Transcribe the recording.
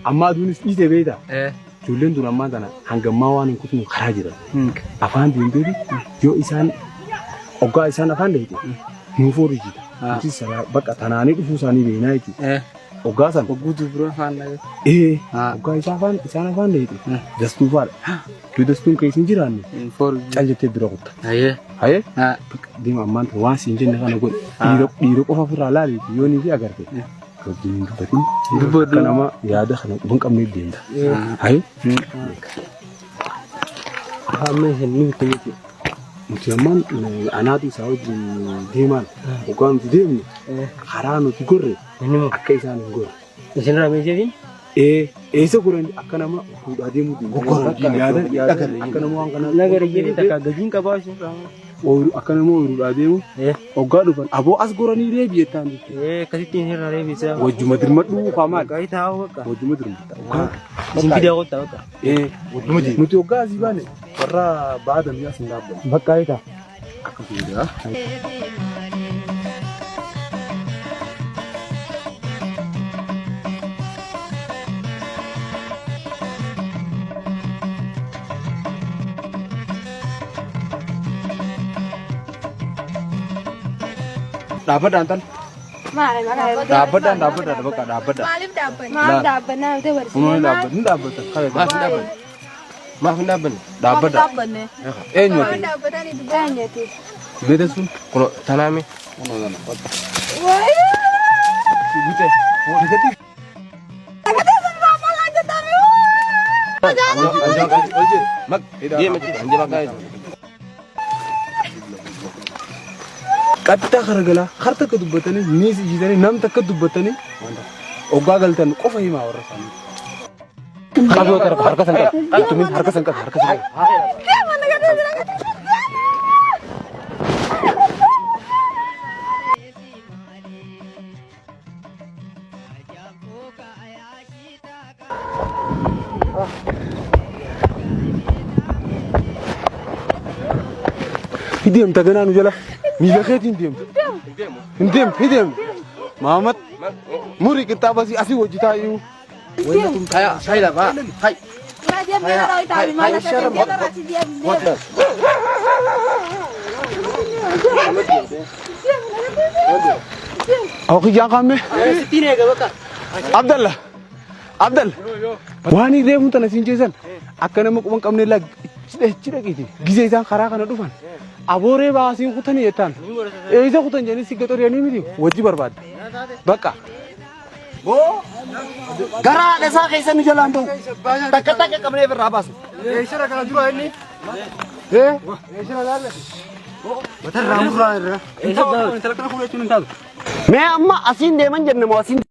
Amma aduunis dhiite beektaa? Ijoolleen tun ammaan tana hangammaa waan hin kutnu karaa jiran. Afaan deemteeti yoo isaan oggaa isaan afaan deemte nuuf oolchita. Nuti bakka tanaanii dhufuu isaanii beeknaa jechuudha. Oggaa san Hogguu dubra afaan dhagee. ee oggaa isaa afaan isaan afaan deemte dastuu faadha. Yoo dastuun keessa hin jiraanne cal jettee bira kutta. Hayyee. Hayee deema ammaan tana waan siin jenne kana godhi. Dhiira qofa ofirraa laaliiti yoo ni fi agarte. Wajjin hin dubbatin. Dubbadhu. Akka nama yaada kana quba hin qabneef deemta. Hayee Amma isin ni bitte jechuudha. Nuti ammaan anaatu isaa wajjin deemaan hoggaa nuti deemnu karaa nuti gorre akka isaan hin gorre. Isin irraa meesheetiin? Ee eessa goran akka nama fuudhaa deemuu deemu. Yaada yaada akka nama waan kanaa. Nagara jedhi takka gajiin qabaa isin irraa. Ooyiruu akka nama ooyiruudhaa deemu hoggaa dhufan aboo as goranii reebi jettaan jechuudha. Ee akkasitti isin irraa reebisa. Wajjuma dirmadhuu kaa maal? Gaarii taa'uu bakka. Wajjuma dirmadha. Hoggaa Isin fidaa kottaa bakka. ee wajjuma deemu. Nuti hoggaa asii baane warra baadamii as hin dhaabbannu. Bakka eegaa. Akkasuma jira. Dhaabbadhaan tal. Maali maali? Dhaabbadhaan dhaabbadhaan bakka dhaabbadhaan. Maaliif dhaabbanne? Maal dhaabbannaa nuti Kunoo barsiisne? ni dhaabbata ni dhaabbata. Maaf hin dhaabbanne? Maaf hin dhaabbanne? Dhaabbadha. Dhaabbanne. Eenyu Maal ati? dhaabbatanii dubbanne? Meeta sun? Kunoo tanaame. Kunoo tana. Waayee! Gute. Gute. Mak deema jechuudha. Hin deema gaa'e. Qaxxaa kara galaa har takka dubbatanii miis ijjitanii nam takka dubbatanii oggaa galtan qofa himaa warra isaanii. Qaboo tarfa harka san qabi. Tumin harka san qabi harka san qabi. Deemta ganaa nu jala miila keetiin deemta. Hin deemtu hin deemtu. Maamad murii qixxaaba asii asii hojii taa'uu. Haya shayi lafaa. Hay. Awqiyyaan qaamme. Sittiin eega bakka. Abdalla. Abdalla. Waan reefuun tana siin jeesan akka nama quban qabne lag achi dhaqiiti. Gizee isaan karaa kana dhufan. Abooree baasiin kutanii jettaan. Eessa kutan jedhanii si gaxoriyanii miti wajji barbaadda. Bakka. Gara haadha isaa keessa nu jalaan bahu. Takka takka qabnee irraa baasu. Mee amma asiin deeman jenne moo asiin